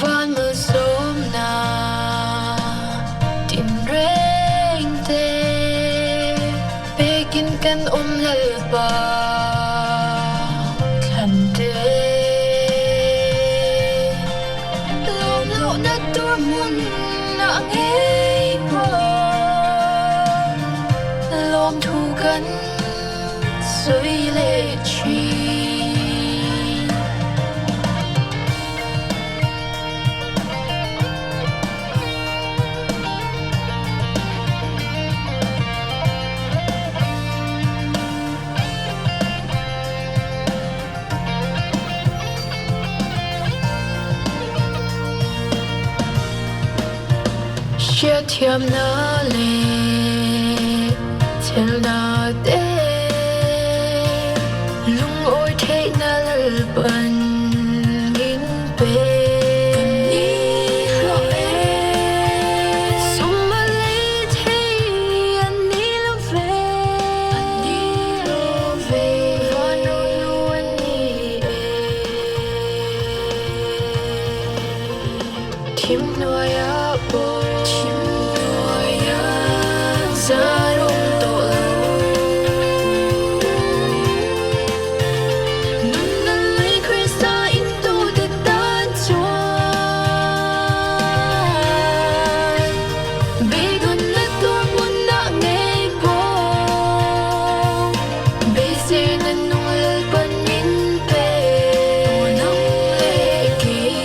Van malsawmna tinreng te pekin kan awm Lalpa thlan te. Lawm lohna tur hmun ah ngei pawh lawm thu kan sawi leh thin. Hriatthiamna leh chhelna te lungawi theihna Lalpan min pe. Kan ni hlawh e, sum a lei thei an ni lo ve, an ni lo ve, van ro hnu an ni e. Thim hnuaia pawh Thim hnuaia zan awm tawh lo. Nunna lui Krista in tute tan chuan Beidawnna tur hmunah ngei pawh Beiseina nung Lalpan min pe. Aw nang leh kei.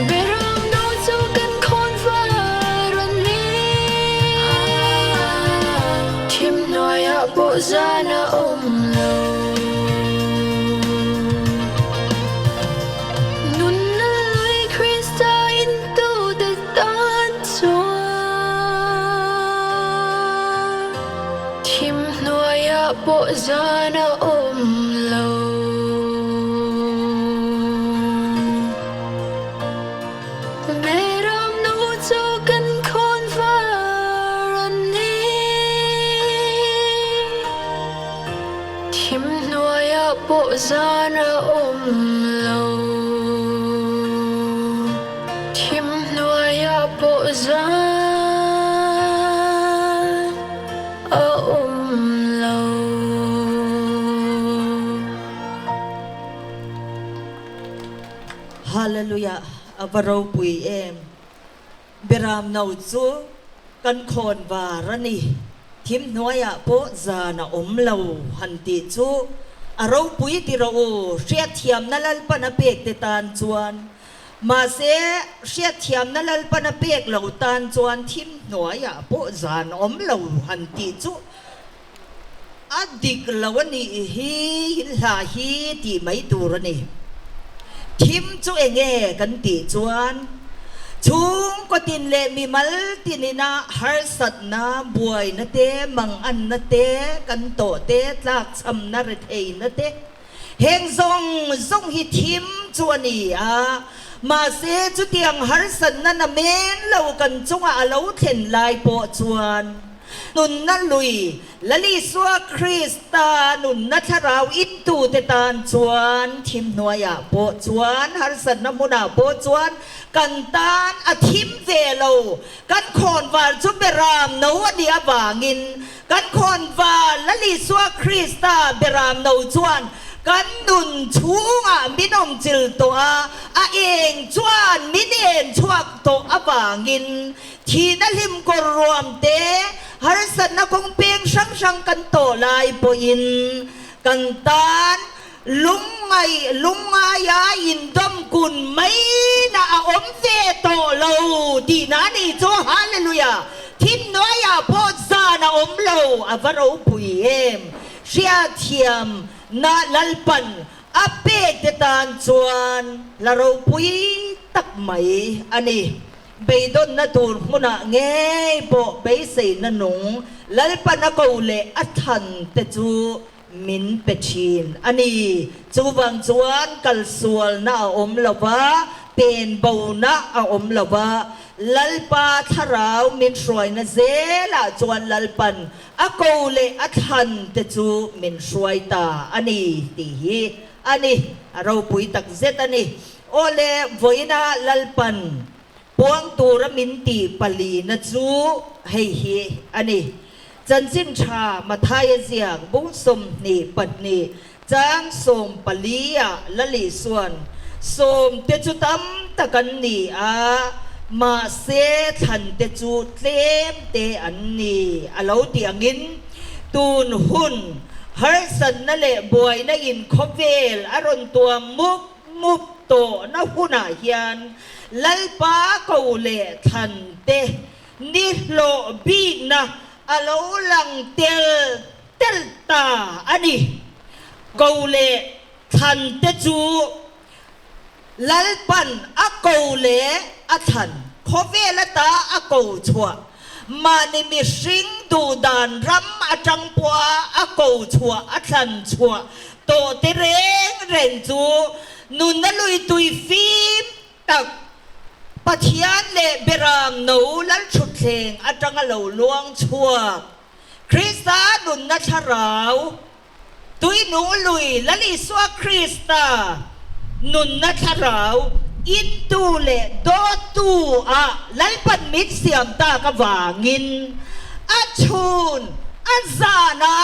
Beram no chu kan khawn var an ni. Thim hnuaiah pawh zan a awm lo. Nunna lui Krista in tute tan chuan Thim hnuaiah pawh zan a awm lo. Beram no chu kan khawn var an ni. Thim hnuaiah pawh zan a awm lo. Thim hnuaiah pawh zan a awm lo. Hallelujah a va ropui em. Beram no chu kan khawn var a ni. Thim hnuaiah pawh zan a awm lo han tih chu a ropui ti rawh u. Hriatthiamna Lalpan a pek te tan chuan. Mahse hriatthiamna Lalpan a pek lo tan chuan thim hnuaiah pawh zan awm lo han tih chu A dik lo a nih hi hla hi tih mai tur a ni. Thim chu eng nge kan tih chuan chhungkaw tin leh mimal tinina harsatna, buaina te, manganna te, kan tawh te, tlakchhamna, retheina te, heng zawng zawng hi thim chu a ni a. Mahse chutiang harsatna namen lo kan chungah a lo thlen lai pawh chuan, Nunna lui, Lal Isua Krista nunna thlarau intute tan chuan thim hnuaiah pawh chuan, harsatna hmunah pawh chuan kan tan a thim ve lo. Kan khawnvar chu Beram no a nih avangin kan khawnvar Lal Isua Krista Beram no chuan kan nun chhungah min awmchil tawh a, a eng chuan min en chhuak tawh avangin Thihna hlim kawr ruam te, harsatna kawng peng hrang hrang kan tawh lai pawhin kan tan lungngaih lungngaia indawm kun mai na a awm ve tawh lo tihna a nih chu. Hallelujah! Thimhnuaiah pawh zan a awm lo, a va ropui em! Hriathiam na Lalpan a pek te tan chuan la ropui tak mai a ni. Beidawnna tur hmunah ngei pawh beiseina nung Lalpan a ko leh a thlan te chu min pe thin a ni. Chuvang chuan kalsualna a awm lo va, pen bona a awm lo va, Lalpa thlarau min hruaina zelah chuan Lalpan a ko leh a thlan te chu min hruai ta a ni tih hi a ni. A ropui takzet a ni. Aw le, vawiina Lalpan puang tura min tih palina chu hei hi a ni, Chanchin tha Mathaia ziak bung 22 chang 14 ah Lalisuan sawm te chu tam tak an ni a, mahse thlan te chu tlem te an ni a lo tih angin tun hun harsatna leh buaina in khawvel a rawn tuam mup Mup tawhna hunah hian Lalpa ko leh thlan te ni hlawh bikna a lo lang tel tel ta a ni. Ko leh thlan te chu Lalpan a ko leh a thlan, khawvel ata a ko chhuah, mahni mihring duhdan ram atang pawha a ko chhuah, a thlan chhuah tawh te reng reng chu nunna lui tui fim tak Pathian leh Beram no Lalthutthleng atanga lo luang chhuak Krista nunna thlarau Tuinung lui Lal Isua Krista nunna thlarau intu leh dawttu ah Lalpan min siam tak avangin a chhun a zan a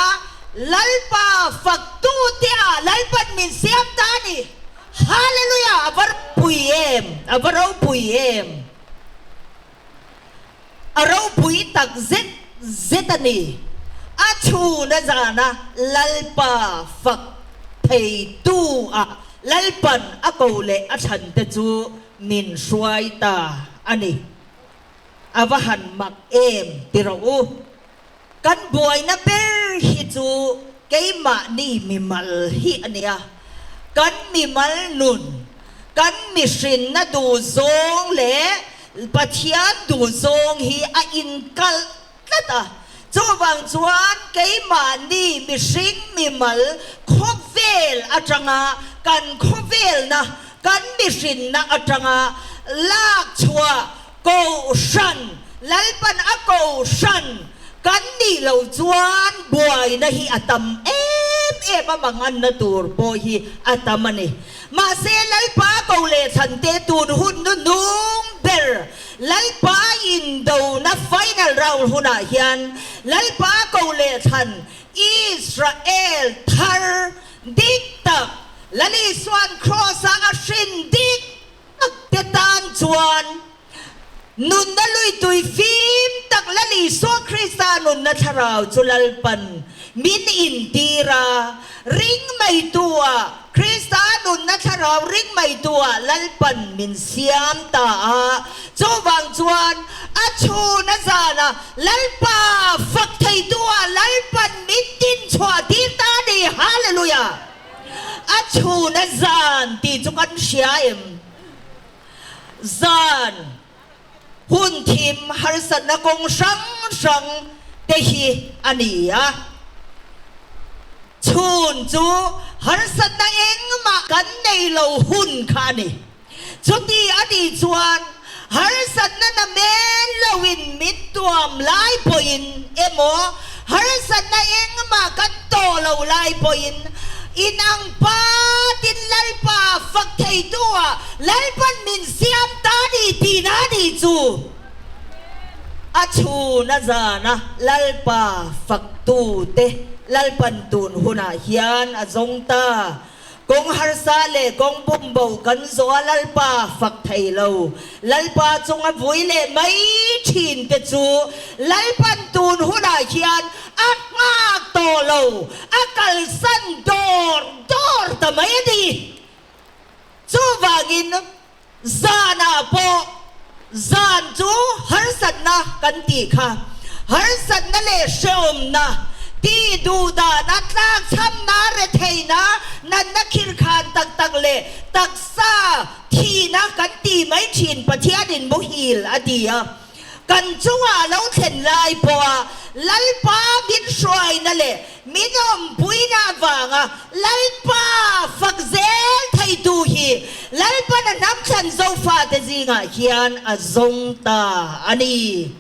Lalpa faktu te ah Lalpan min siam ta a ni. Hallelujah! A va ropui em! A va ropui em! A ropui tak zet zet a ni. A chhun a zana Lalpa fak theitu ah Lalpan a ko leh a thlan te chu min hruai ta a ni. A va han mak em ti rawh u. Kan buaina ber hi chu keimahni mimal hi a nia. Kan mimal nun, kan mihrinna duhzawng leh Pathian duhzawng hi a inkalh tlat a. Chuvang chuan keimahni mihring mimal khawvel atanga kan khawvelna, kan mihrinna atanga lak chhuah Kohhran, Lalpan a kohhran kan nih loh chuan buaina hi a tam em em a, manganna tur pawh hi a tam a ni. Mahse, Lalpa ko leh thlan te tun hun nu nung ber, Lalpa indona final round hunah hian Lalpa ko leh thlan Israel thar dik tak, Lal Isua'n Kraws-a a hrin dik tak te tan chuan nunna lui tui fim tak Lal Isua Krista nunna thlarau chu Lalpan min intir a, ring mai tua Krista nunna thlarau ring mai tua Lalpan min siam ta a, chuvang chuan a chhun a zana Lalpa fak thei tua Lalpan min dinchhuah tir ta a ni. Hallelujah! A chhun a zan tih chu kan hria em? Zan hun thim harsatna kawng hrang hrang te hi a ni a. Chhun chu harsatna engmah kan nei lo hun kha a ni. Chuti a nih chuan harsatna na men loin min tuam lai pawhin emaw, harsatna engmah kan tawh lo lai pawhin inang patin Lalpa fak theitu ah Lalpan min siam ta ni tihna a nih chu. A chhun a zana Lalpa faktute Lalpan tun hunah hian a zawng ta. Kawng harsa leh kawng bumbo kan zawh a Lalpa fak thei lo. Lalpa chunga vui leh mai thin te chu Lalpan tun hunah hian a nghak tawh lo, a kalsan dawr dawr ta mai a ni. Chuvangin Zanah pawh zan chu harsatna kan tih kha. Harsatna leh hrehawmna, tih duhdahna, tlakchhamna, retheihna, natna khirkhan tak tak leh taksa thihna kan tih mai thin Pathianin muhil a ti a. Kan chungah a lo thlen lai pawha Lalpa min hruaina leh min awmpuina avanga Lalpa fak zel theitu hi Lalpan a hnam thlan Zofate zingah hian a zawng ta a ni.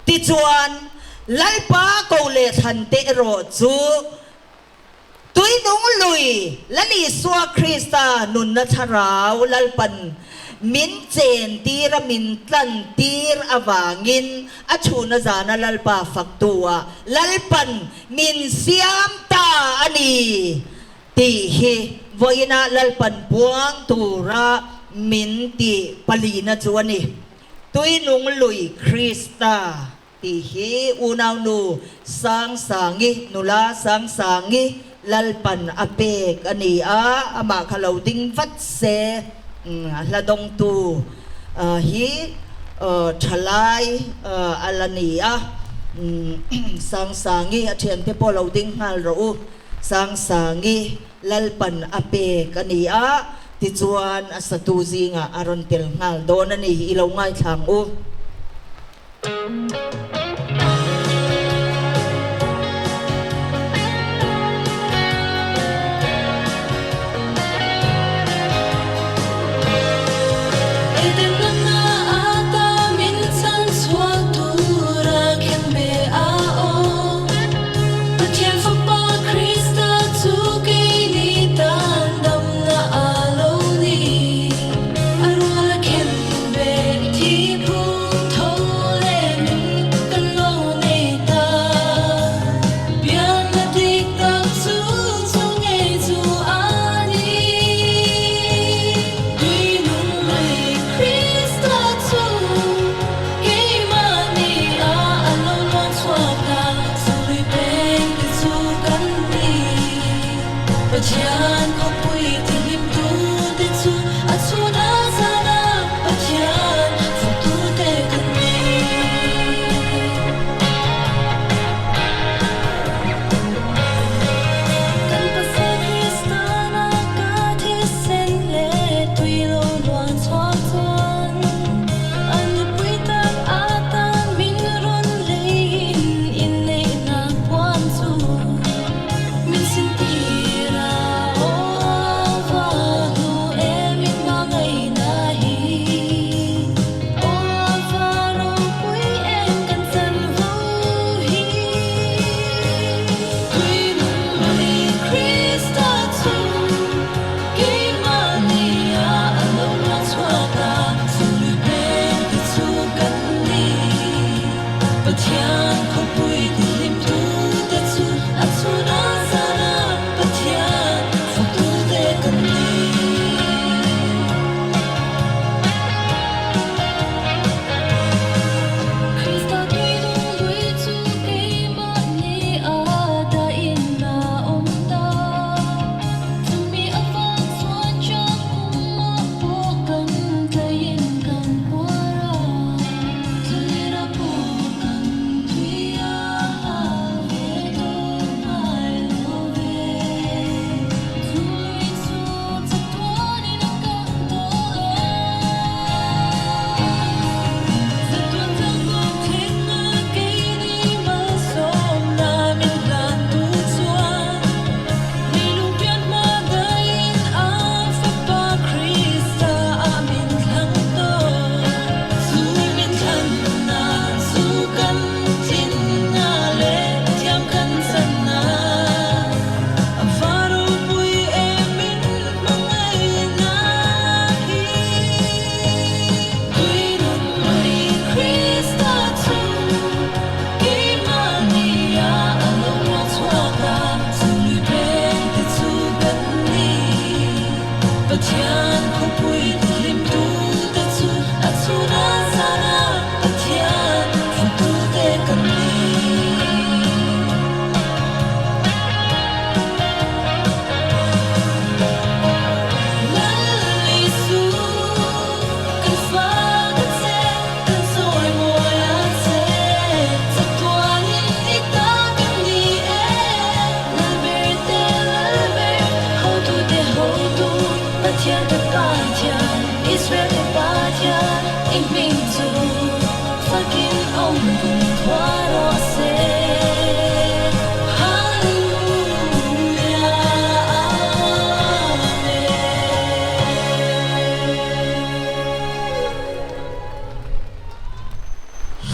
Tichuan, Lalpa ko leh thlan te erawh chu Tuinung lui Lal Isua Krista nunna thlarau Lalpan min chen tir a min tlan tir avangin a chhuna zana Lalpa faktu ah Lalpan min siam ta a ni tih hi vawiinah Lalpan puang tura min tih palina chu a ni. Tuinung lui Krista. Tih hi unaunu Sangsangi, nula Sangsangi Lalpan a pek a ni a, amah kha lo ding vat se, a hla dawngtu hi thalai a la ni a, Sangsangi a thiante pawh lo ding nghal rawh u, Sangsangi Lalpan a pek a ni a, tichuan a satu zingah a rawn tel nghal dawn a ni, i lo ngaithla ang u.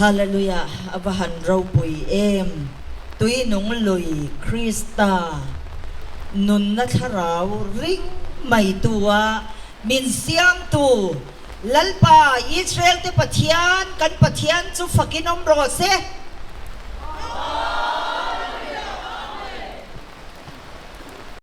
Hallelujah a va han ropui em! Tui nung lui Krista nunna thlarau ring mai tu a min siamtu Lalpa Israel te Pathian kan Pathian chu fakin awm rawh se.